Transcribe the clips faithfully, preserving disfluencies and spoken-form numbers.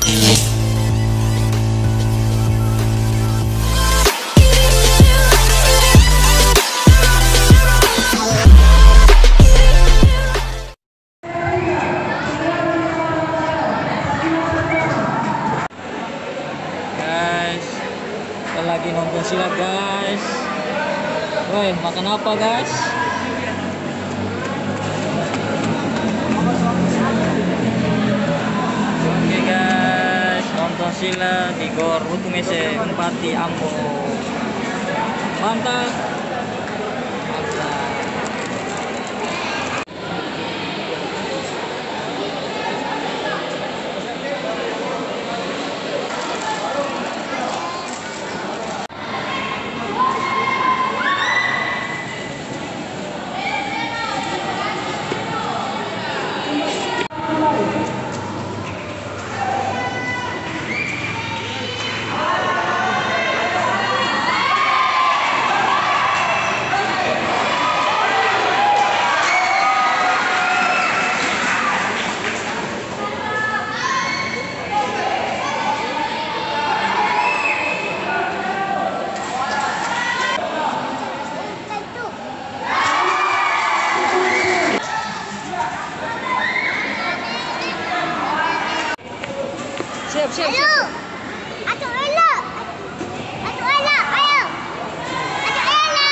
Guys, kita lagi nonton silat, guys. Woi, makan apa, guys? Oke, guys, nonton silat di Gor Utum S C Umpati Ambon. Mantap. Mantap. Siap, siap, siap. Ayo. Atu Ella. Atu Ella, ayo. Atu Ella.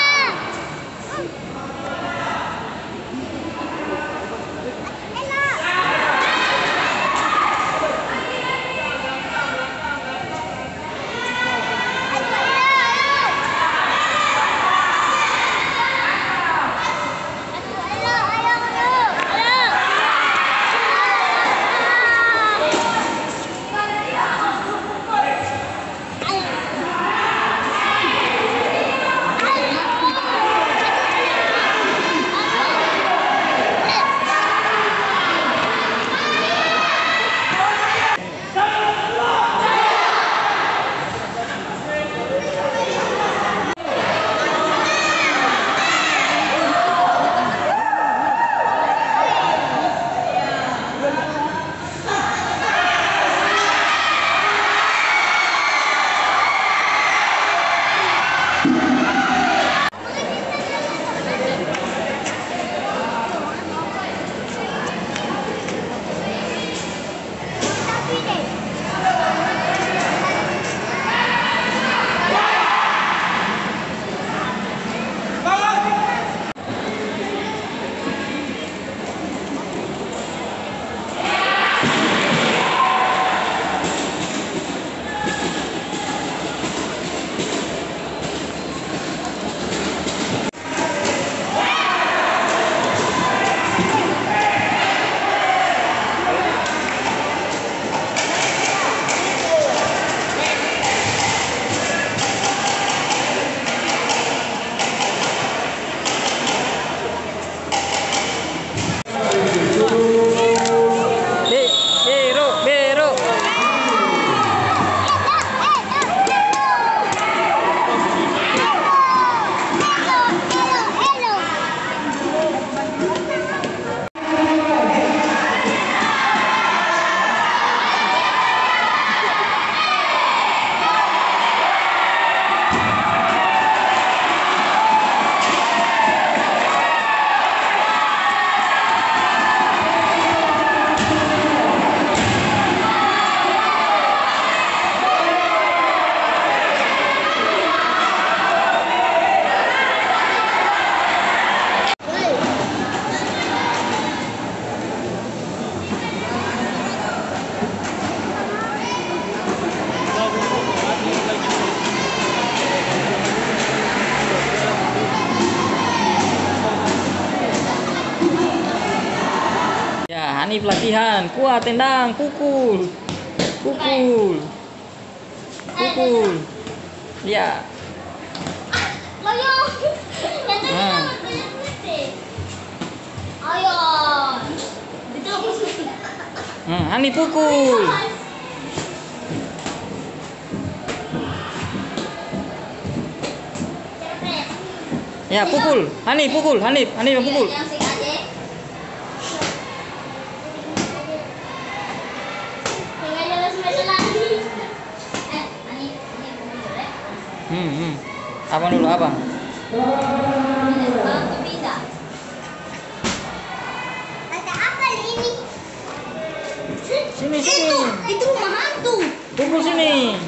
Be-, bero, bero. Ya, Hanif latihan. Kuat, tendang, pukul. Pukul. Pukul. Ya. Nah. Hmm, Hanif pukul. Ya, pukul. Hanif pukul. Hanif, Hanif yang pukul. Yang sing aja. Yang aja langsung aja Hmm, hmm. Abang dulu, abang. Sini, sini. Itu, itu rumah hantu. Tunggu sini.